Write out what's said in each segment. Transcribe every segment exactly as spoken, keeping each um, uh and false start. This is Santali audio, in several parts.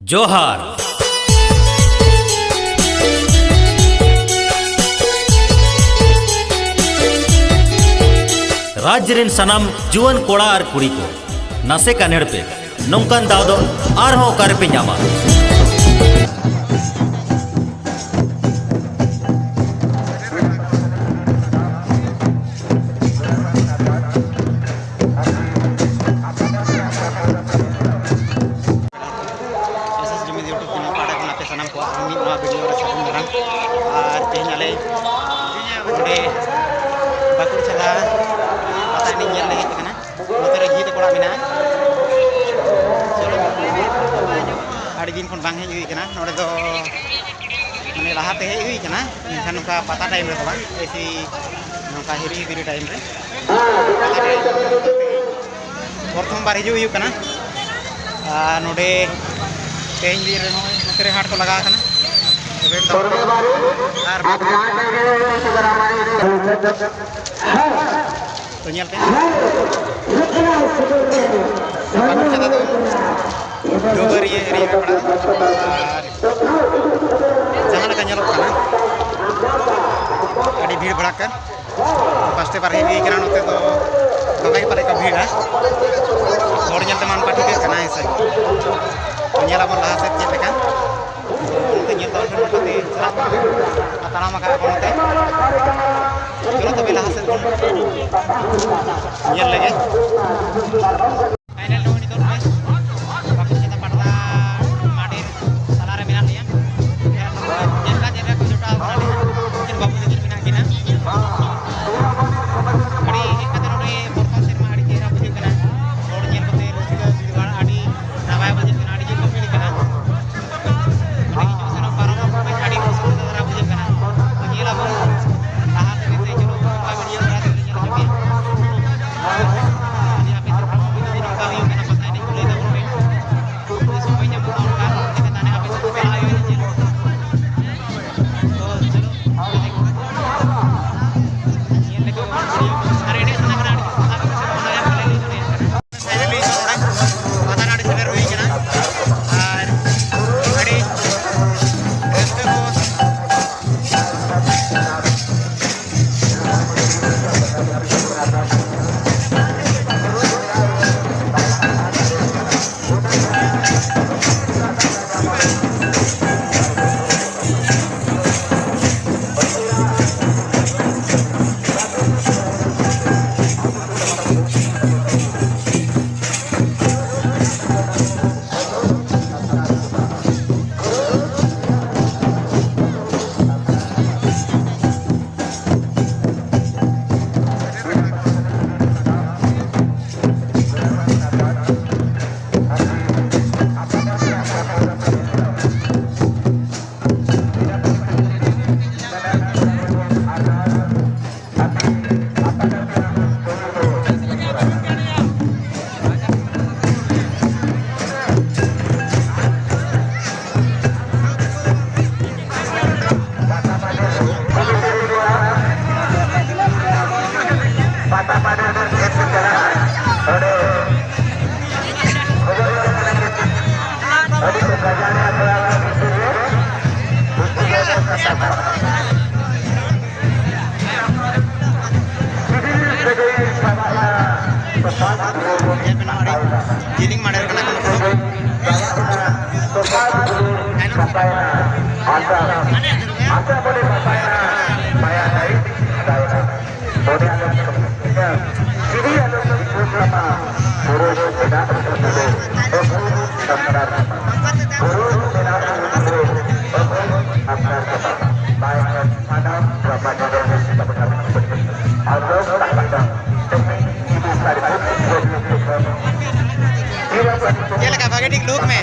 ᱡᱚᱦᱟᱨ᱾ ᱨᱟᱡᱽ ᱨᱮᱱ ᱥᱟᱱᱟᱢ ᱡᱩᱣᱟᱹᱱ ᱠᱚᱲᱟ ᱟᱨ ᱠᱩᱲᱤ ᱠᱚ, ᱱᱟᱥᱮ ᱠᱟᱱᱮᱲ ᱯᱮ, ᱱᱚᱝᱠᱟᱱ ᱫᱟᱣ ᱫᱚ ᱟᱨᱦᱚᱸ ᱚᱠᱟ ᱨᱮᱯᱮ ᱧᱟᱢᱟ? ᱮᱥ ᱮᱥ ᱡᱩᱢᱤᱫ YouTube ᱪᱮᱱᱮᱞ ᱯᱟᱦᱴᱟ ᱠᱷᱚᱱ ᱟᱯᱮ ᱥᱟᱱᱟᱢ ᱠᱚᱣᱟᱜ ᱟᱨ ᱢᱤᱫ ᱱᱚᱣᱟ ᱵᱷᱤᱰᱤᱭᱳ ᱨᱮ ᱥᱟᱹᱜᱩᱱ ᱫᱟᱨᱟᱢ᱾ ᱟᱨ ᱛᱮᱦᱮᱧ ᱟᱞᱮ ᱱᱚᱰᱮ ᱵᱟᱸᱠᱩᱲ ᱪᱷᱟᱛᱟ ᱯᱟᱛᱟ ᱮᱱᱮᱡ ᱧᱮᱞ ᱞᱮ ᱦᱮᱡ ᱟᱠᱟᱱᱟ᱾ ᱱᱚᱛᱮ ᱨᱮ ᱜᱤᱫᱽ ᱠᱚᱲᱟ ᱢᱮᱱᱟᱜᱼᱟ᱾ ᱪᱚᱞᱚ, ᱟᱹᱰᱤ ᱫᱤᱱ ᱠᱷᱚᱱ ᱵᱟᱝ ᱦᱮᱡ ᱦᱩᱭ ᱟᱠᱟᱱᱟ ᱱᱚᱰᱮ ᱫᱚ᱾ ᱢᱟᱱᱮ ᱞᱟᱦᱟᱛᱮ ᱦᱮᱡ ᱦᱩᱭ ᱟᱠᱟᱱᱟ, ᱢᱮᱱᱠᱷᱟᱱ ᱱᱚᱝᱠᱟ ᱯᱟᱛᱟ ᱴᱟᱭᱤᱢ ᱨᱮᱫᱚ ᱵᱟᱝ, ᱮᱭᱥᱮ ᱱᱚᱝᱠᱟ ᱦᱤᱨᱤ ᱦᱤᱯᱤᱨᱤ ᱴᱟᱭᱤᱢ ᱨᱮ᱾ ᱯᱟᱛᱟ ᱴᱟᱭᱤᱢ ᱨᱮ ᱯᱨᱚᱛᱷᱚᱢ ᱵᱟᱨ ᱦᱤᱡᱩᱜ ᱦᱩᱭᱩᱜ ᱠᱟᱱᱟ᱾ ᱟᱨ ᱱᱚᱰᱮ ᱛᱮᱦᱮᱧ ᱫᱤᱱ ᱨᱮ ᱱᱚᱜᱼᱚᱭ ᱱᱚᱛᱮ ᱨᱮ ᱦᱟᱴ ᱠᱚ ᱞᱟᱜᱟᱣ ᱟᱠᱟᱱᱟ᱾ ᱛᱚᱵᱮ ᱱᱤᱛᱚᱜ ᱟᱨ ᱛᱚ ᱧᱮᱞ ᱯᱮ, ᱵᱟᱸᱠᱩᱲ ᱪᱷᱟᱛᱟ ᱫᱚ ᱰᱩᱵᱟᱹᱨᱤᱭᱟᱹ ᱮᱨᱤᱭᱟ ᱨᱮ ᱯᱟᱲᱟᱜᱼᱟ᱾ ᱟᱨ ᱡᱟᱦᱟᱸ ᱞᱮᱠᱟ ᱧᱮᱞᱚᱜ ᱠᱟᱱᱟ, ᱟᱹᱰᱤ ᱵᱷᱤᱲ ᱵᱷᱟᱲᱟᱠ ᱠᱟᱱ᱾ ᱯᱟᱥᱴᱮ ᱵᱟᱨᱦᱮ ᱦᱩᱭ ᱠᱟᱱᱟ, ᱱᱚᱛᱮ ᱫᱚ ᱫᱚᱢᱮ ᱜᱮ ᱯᱟᱞᱮ ᱠᱚ ᱵᱷᱤᱲᱟ᱾ ᱦᱚᱲ ᱧᱮᱞ ᱛᱮ ᱢᱟᱱ ᱯᱟᱹᱴᱤ ᱜᱮ ᱠᱟᱱᱟ, ᱦᱮᱸ ᱥᱮ᱾ ᱛᱚ ᱧᱮᱞ ᱟᱵᱚᱱ ᱞᱟᱦᱟ ᱥᱮᱫ ᱪᱮᱫ ᱞᱮᱠᱟ᱾ ᱱᱚᱛᱮ ᱧᱮᱞ ᱛᱟᱵᱚᱱ ᱯᱮ, ᱱᱚᱛᱮ ᱪᱟᱞᱟᱜ ᱠᱟᱱᱟ ᱠᱚ᱾ ᱟᱨ ᱛᱟᱲᱟᱢ ᱟᱠᱟᱫ ᱠᱚ ᱱᱚᱛᱮ᱾ ᱪᱚᱞᱚ ᱛᱚᱵᱮ ᱞᱟᱦᱟ ᱥᱮᱫ ᱵᱚᱱ ᱧᱮᱞ ᱞᱮᱜᱮ᱾ ᱯᱷᱟᱭᱱᱮᱞ ᱱᱚᱜᱼᱚᱭ ᱱᱤᱛᱚᱜ ᱱᱚᱜᱼᱚᱭ ᱵᱟᱸᱠᱩᱲ ᱪᱷᱟᱛᱟ ᱯᱟᱴᱱᱟ ᱢᱟᱴᱷ ᱨᱮ ᱛᱟᱞᱟᱨᱮ ᱢᱮᱱᱟᱜ ᱞᱮᱭᱟ᱾ ᱡᱮᱞᱮᱠᱟ ᱡᱮᱞᱮᱠᱟ ᱠᱚ ᱡᱚᱴᱟᱣ ᱠᱟᱱᱟ ᱱᱟᱦᱟᱜ, ᱩᱱᱠᱤᱱ ᱵᱟᱹᱵᱩ ᱛᱟᱹᱠᱤᱱ ᱢᱮᱱᱟᱜ ᱠᱤᱱᱟ᱾ ᱟᱹᱰᱤ ᱦᱮᱡ ᱠᱟᱛᱮ ᱱᱚᱰᱮ ᱯᱨᱚᱛᱷᱚᱢ ᱥᱮᱨᱢᱟ ᱟᱹᱰᱤ ᱪᱮᱦᱨᱟ ᱵᱩᱡᱷᱟᱹᱜ ᱠᱟᱱᱟ, ᱦᱚᱲ ᱧᱮᱞ ᱠᱟᱛᱮ ᱨᱟᱹᱥᱠᱟᱹ ᱵᱩᱡᱷᱟᱹᱜ ᱠᱟᱱᱟ, ᱟᱹᱰᱤ ᱱᱟᱯᱟᱭ ᱵᱩᱡᱷᱟᱹᱜ ᱠᱟᱱᱟ, ᱟᱹᱰᱤ ᱡᱳᱨ ᱠᱚ ᱵᱷᱤᱲ ᱠᱟᱱᱟ᱾ ᱚᱸᱰᱮ ᱦᱤᱡᱩᱜ ᱥᱮᱱᱚᱜ ᱯᱟᱨᱚᱢ ᱟᱹᱰᱤ ᱚᱥᱩᱵᱤᱫᱷᱟ ᱫᱷᱟᱨᱟ ᱵᱩᱡᱷᱟᱹᱜ ᱠᱟᱱᱟ᱾ ᱛᱚ ᱧᱮᱞ ᱟᱵᱚᱱ ᱞᱟᱦᱟ ᱥᱮᱫ ᱜᱮ ᱥᱮ ᱪᱚᱞᱚ ᱱᱚᱝᱠᱟ ᱵᱷᱤᱰᱤᱭᱳ ᱫᱷᱟᱨᱟ ᱛᱮ ᱧᱮᱞ ᱦᱚᱪᱚ ᱯᱮᱭᱟ᱾ ᱡᱩᱫᱤ ᱟᱯᱮ ᱥᱮᱫ ᱠᱷᱚᱱ ᱦᱚᱸ ᱡᱩᱫᱤ ᱱᱚᱝᱠᱟ ᱵᱟᱥᱟᱭᱮᱱᱟ, ᱟᱥᱟ, ᱟᱥᱟ ᱵᱚᱞᱮ ᱵᱟᱥᱟᱭᱮᱱᱟ, ᱢᱟᱭᱟ ᱰᱟᱹᱦᱤ ᱛᱮᱠᱤᱱ ᱠᱷᱟᱸᱰᱟᱣᱮᱱᱟ᱾ ᱢᱚᱱᱮ ᱟᱞᱚᱢ ᱥᱚᱢᱚᱭᱟ, ᱡᱤᱣᱤ ᱟᱞᱚᱢ ᱵᱤᱪᱷᱟᱹᱣ ᱛᱟᱢᱟ, ᱵᱩᱨᱩ ᱨᱮ ᱢᱮᱱᱟᱜ ᱨᱮᱦᱚᱸ ᱫᱩᱞᱟᱹᱲ, ᱵᱟᱵᱚᱱ ᱟᱯᱱᱟᱨ ᱛᱟᱢᱟ᱾ ᱵᱩᱨᱩ ᱨᱮ ᱢᱮᱱᱟᱜ ᱨᱮᱦᱚᱸ ᱫᱩᱞᱟᱹᱲ, ᱵᱟᱵᱚᱱ ᱟᱯᱱᱟᱨ ᱛᱟᱢᱟ᱾ ᱵᱟᱭ ᱠᱷᱟᱱ ᱥᱟᱱᱟᱢ ᱰᱨᱟᱢᱟ ᱧᱮᱧᱮᱞ ᱨᱮ ᱥᱮᱴᱮᱨ ᱠᱟᱛᱮ ᱟᱨ ᱨᱚᱥ ᱛᱟᱦᱮᱸ ᱠᱟᱱᱟ᱾ ᱪᱮᱫ ᱞᱮᱠᱟ? ᱵᱷᱟᱜᱮ ᱴᱷᱤᱠ ᱞᱩᱠ ᱢᱮ᱾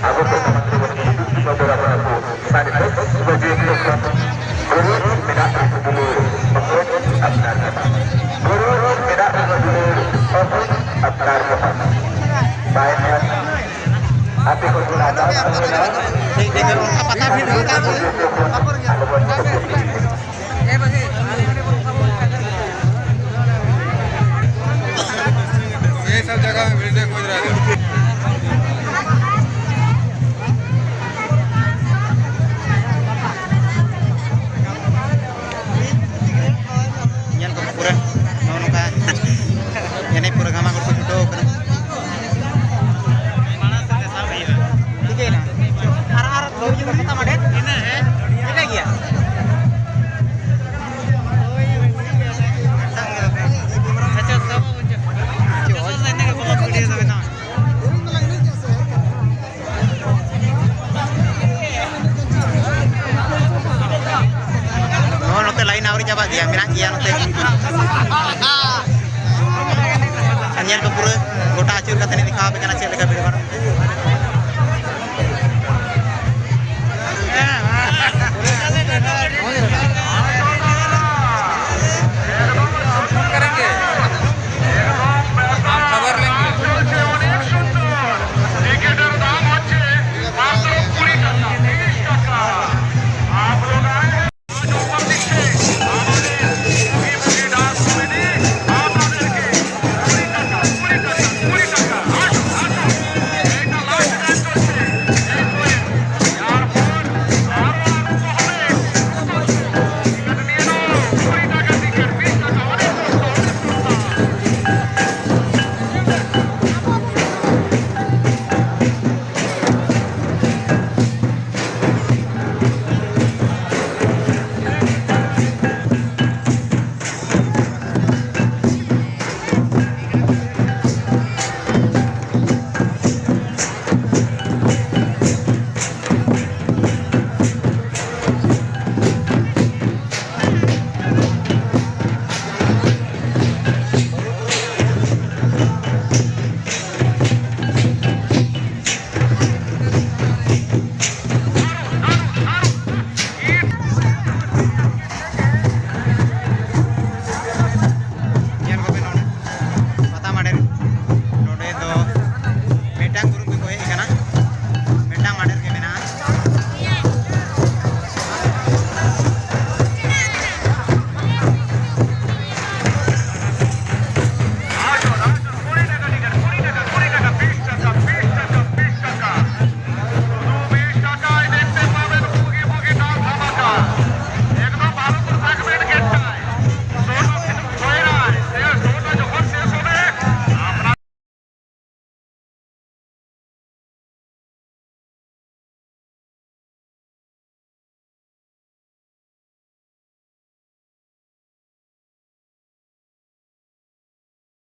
ᱟᱵᱚ ᱠᱚ ᱥᱚᱢᱟᱡᱽ ᱨᱮᱵᱚᱱ ᱦᱤᱡᱩᱜ ᱥᱚᱫᱚᱨ ᱟᱵᱚᱱ ᱟᱵᱚ᱾ ᱥᱟᱲᱮ ᱫᱚᱥ ᱵᱟᱡᱮ ᱠᱷᱚᱱ ᱜᱩᱨᱩ ᱢᱮᱱᱟᱜ ᱨᱮᱦᱚᱸ ᱫᱩᱞᱟᱹᱲ, ᱵᱟᱵᱚᱱ ᱟᱯᱱᱟᱨ ᱠᱟᱱᱟ᱾ ᱜᱩᱨᱩ ᱢᱮᱱᱟᱜ ᱨᱮᱦᱚᱸ ᱫᱩᱞᱟᱹᱲ, ᱵᱟᱵᱚᱱ ᱟᱯᱱᱟᱨ ᱠᱟᱱᱟ᱾ ᱵᱟᱭ ᱠᱷᱟᱱ ᱟᱯᱮ ᱠᱚ ᱡᱚᱲᱟ ᱫᱟᱣ ᱛᱟᱦᱮᱱᱟ᱾ ᱴᱷᱤᱠ, ᱴᱷᱤᱠ, ᱚᱱᱠᱟ ᱯᱟᱛᱟ ᱵᱷᱤᱲ ᱦᱩᱭᱩᱜ ᱠᱟᱱ ᱛᱟᱦᱮᱸᱫ᱾ ᱟᱞᱚ ᱵᱚᱱ ᱮ ᱵᱷᱟᱹᱜᱤ᱾ ये सब जगह में वीडियो खोज रहा है। ᱧᱮᱞ ᱠᱚ ᱯᱩᱨᱟᱹ ᱱᱚᱜᱼᱚ ᱱᱚᱝᱠᱟ ᱮᱱᱮᱡ ᱯᱩᱨᱟᱹ ᱜᱷᱟᱢᱟ ᱜᱷᱩᱴ ᱠᱚ ᱪᱷᱩᱴᱟᱹᱣ ᱠᱟᱱᱟ᱾ ᱴᱷᱤᱠᱟᱹᱭᱮᱱᱟ? ᱟᱨ, ᱟᱨ ᱫᱚ ᱤᱭᱟᱹ ᱠᱚ ᱛᱟᱢᱟ ᱰᱷᱮᱨ? ᱤᱱᱟᱹ ᱜᱮᱭᱟ? ᱟᱪᱪᱷᱟ, ᱥᱟᱵ ᱟᱵᱚᱱ ᱪᱚ᱾ ᱪᱮᱫ ᱚᱞ? ᱱᱚᱜᱼᱚ ᱱᱚᱛᱮ line ᱟᱹᱣᱨᱤ ᱪᱟᱵᱟᱜ ᱜᱮᱭᱟ, ᱢᱮᱱᱟᱜ ᱜᱮᱭᱟ ᱱᱚᱛᱮ᱾ ᱟᱨ ᱧᱮᱞ ᱯᱮ ᱯᱩᱨᱟᱹ ᱜᱚᱴᱟ ᱟᱹᱪᱩᱨ ᱠᱟᱛᱮ ᱞᱤᱧ ᱫᱮᱠᱷᱟᱣ ᱟᱯᱮ ᱠᱟᱱᱟ ᱪᱮᱫ ᱞᱮᱠᱟ ᱵᱷᱤᱲ ᱵᱷᱟᱲ᱾